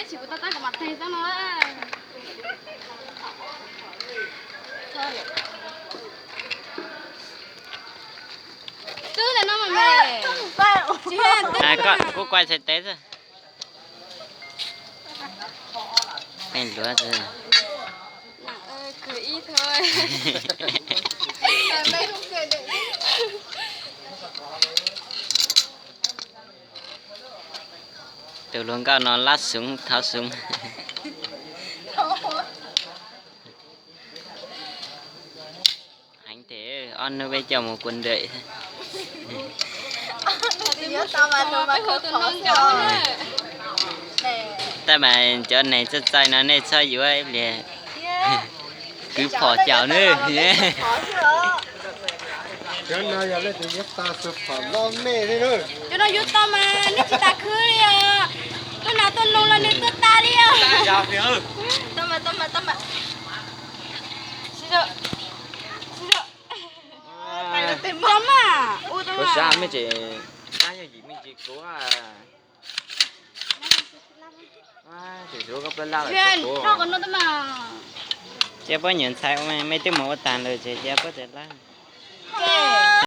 Tsis kuv tau tab kuv mam teg tau no. Twb ntawm no mas me. Kuv kuaj txhais tes xwb. Peb luav. Tus hluas nkauj no lab xung thov xung. Heev thiab, ob hnub peb coj mus kua ntawm. Tab mas cov neeg txawj txaij no nej txhob yuav ib pliag. Kwv phom caum nawb. Cov no yog leej twg yuav tau xwb phom loj mej thiab. Cov no yuav tau mas nej tsis tas khwv li os. Tuaj nas tuaj noog los nws tuaj tas li os. Tau mas, tau mas, tau mas. Tau mas, ua tau mas. Kuv xav mej tseem, nab yog yim me ntsis kuv. Tseem zuv koj plab laj lawm kuv. Cia poj niam ntxhais ua mej twb mus ua tag lawm ces cia poj niam laj.